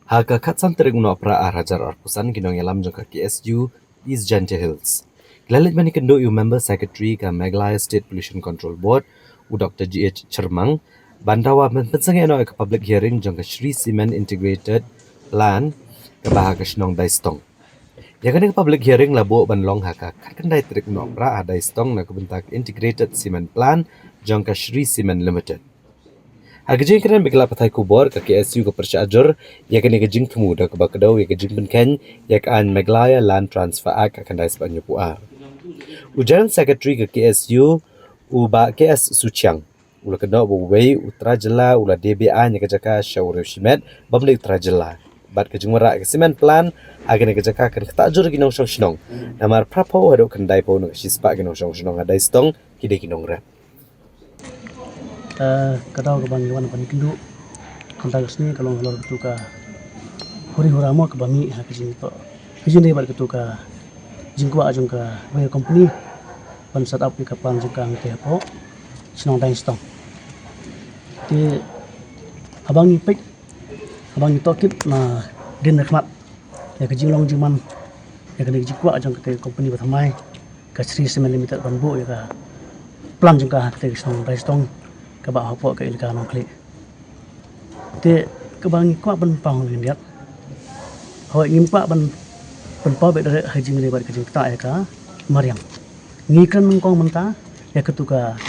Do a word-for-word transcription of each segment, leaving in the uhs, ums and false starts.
Ha ka khatsan tarik u Nohprah ar hajar arphew san, ki nongïalam jong ka K S U East Jaintia Hills ki la leit ban ïakynduh ïa u Member Secretary ka Meghalaya State Pollution Control Board, u Doctor G H Chyrmang, ban dawa ban pynsangeh noh ïa ka public hearing jong ka Shree Cement Integrated Plant kaba ha ka shnong Daistong. Ïa kane ka public hearing la buh ban long ha ka khatkhyndai tarik u Nohprah ha Daistong na ka bynta ka Integrated Cement Plant jong ka Shree Cement Limited. Ha ka jingkren bad ki lad pathai khubor, ka K S U ka pyrshah jur ïa kane ka jingthmu da kaba kdew ïa ka jingpynkheiñ ïa ka aiñ Meghalaya Land Transfer Act ka khyndai spah hynñiewphew ar. U General Secretary ka K S U, u Bah K S Suchiang, u la kynnoh ba uwei u trai jylla u la die be-aiñ ïa ka jaka sha u riew shimet bym dei u trai jylla, bad ka jingwanrah ïa ka cement plant ha kane ka jaka kan ktah jur ïa ki nongshong shnong. Namar phraphew haduh khyndaiphew na ka shispah ki nongshong shnong ha Daistong ki dei ki nongrep. Eh, ka daw kaba ngi wan ban ïakynduh mynta ka sngi ka long halor katu ka huri hura mo kaba mih ha ka jingtoh ka jingdei bad katu ka jingkwah jong kawei ka company ban set up ïa ka plant jong ka hangtei hapoh shnong Daistong. Te haba ngi peit, haba ngi tohkit na dien na khmat ïa ka jinglong jingman ïa kane ka jingkwah jong katei ka company ba thymmai, ka Shree Cement Limited, ban buh ïa ka plant jong ka ha katei ka shnong Daistong kaba hapoh ka elaka Nongkhlieh. Te kaba ngi kwah ban pynpaw ha khyndiat, hooid, ngim kwah ban pynpaw beit direct ha ka jingdei bad ka jingktah ïa ka mariang. Ngi kren nyngkong mynta ïa katu ka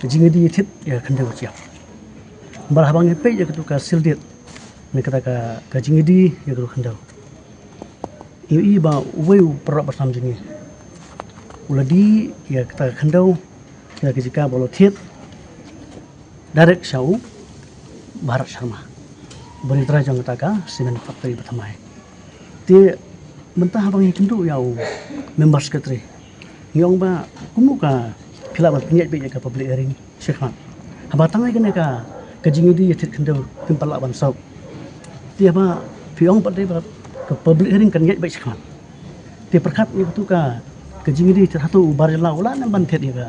jingïadie ïathied ïa ka khyndew ka jia. Namar haba ngi peit ïa katu ka seal deed ne kata ka, ka jingïadie ïa katu ka khyndew, ngi ïohi ba uwei u paralok bashnam jong ngi u la die ïa kata ka khyndew ïa ka jaka ba u la thied direct sha u Bharat Sharma, uba dei u trai jong kata ka cement factory ba thymmai. Te mynta haba ngi ïakynduh ïa u Member Secretary, ngi ong ba kumno ka phi lah ban pynïaid beit ïa ka public hearing shakhmat, haba tang ïa kane ka, ka jingïadie ïathied khyndew phim pat lah ban solve. Te haba phi ong pat dei ba ka public hearing kan ïaid beit shakhmat, te pyrkhat ïa katu ka, ka jingïadie ïathied, hato u bar jylla u lah ne em ban thied ïa ka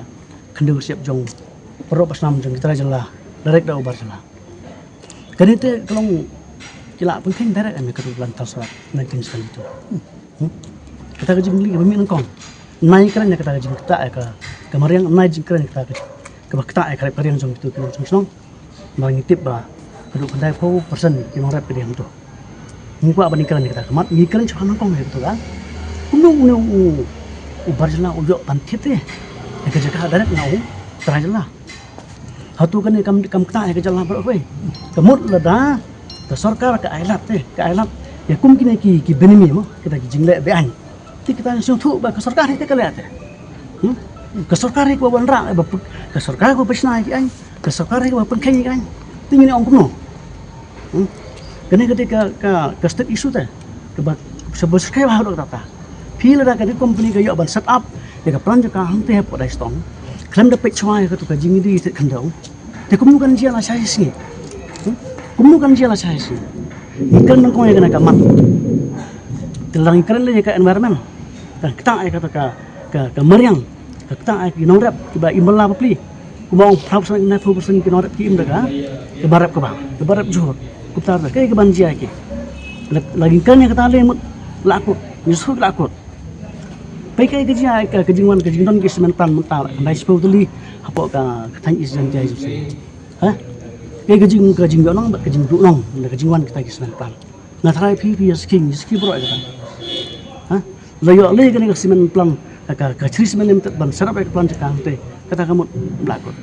khyndew ka shyiap jong u paralok bashnam jong ki trai jylla direct da u bar jylla? Kane te ka long ki la pynkheiñ direct em ïa katu ka Land Transfer Act nineteen seventy-two. Hmm? Kata ka jingkylli kaba mih nyngkong. Nai kren ïa kata ka jingktah ïa ka, ka mariang, nai jingkren ïa kata ka, kaba ktah ïa ka rep ka riang jong kitu ki nongshong shnong. Namar ngi tip ba haduh khyndaiphew percent ki nongrep ki dei hangto. Ngi kwah ban ïakren ïa kata ka mat, ngi kren shuwa nyngkong ïa katu ka. Kumno une u, u bar jylla u ïoh ban thied te ïa ka jaka direct na u trai jylla? Hato kane kam, kam ktah ïa ka jylla baroh kawei? Ka mut lada ka sorkar ka ailad te, ka ailad ïa kum kine ki, ki benami mo, kita ki jingleh be-aiñ, te kita ngi sngewthuh ba ka sorkar hi te ka leh te. Hmm? Ka sorkar hi kaba wanrah, ba pu-, ka sorkar kaba pynshna ïa ki aiñ, ka sorkar hi kaba pynkheiñ ïa ki aiñ. Te ngin ong kumno? Hmm? Kane ka dei ka, ka, ka state issue te kaba, sha ba syrkhei bha haduh katta. Phi, lada ka dei company ka ïoh ban set up ïa ka plant jong ka hangtei hapoh Daistong, khlem da peit shuwa ïa katu ka jingïadie ïathied khyndew, te kumno kan jia lashai sngi? Hmm? Kumno kan jia lashai sngi? Ngi kren nyngkong ïa kane ka mat. Te lada ngi kren lei ïa ka environment, kan ktah ïa kata ka, ka, ka mariang, ka ktah ïa ki nongrep kiba im bylla bapli. Kumba ong phra percent, khyndai phew percent ki nongrep ki im da ka, kaba rep kaba, kaba rep jhur. Kumta ruh kaei kaban jia ïa ki? La, la ngi kren ïa kata lei mut la kut, ngi shu la kut. Peit kaei ka jia ïa ka, ka jingwan ka jingdon ki cement plant mynta la khyndai shiphew tylli hapoh ka, ka thaiñ East Jaintia Hills. Ha? Kaei ka jing, ka jingïohnong bad ka jingduhnong na ka jingwan kita ki cement plant? Nga tharai phi, phi ïa skhie, ïa skhie baroh ïa kata. Ha? La ïoh lei kane ka cement plant, ka, ka, ka Shree Cement Limited ban set up ïa ka plant jong ka hangtei, kata ka mut la kut.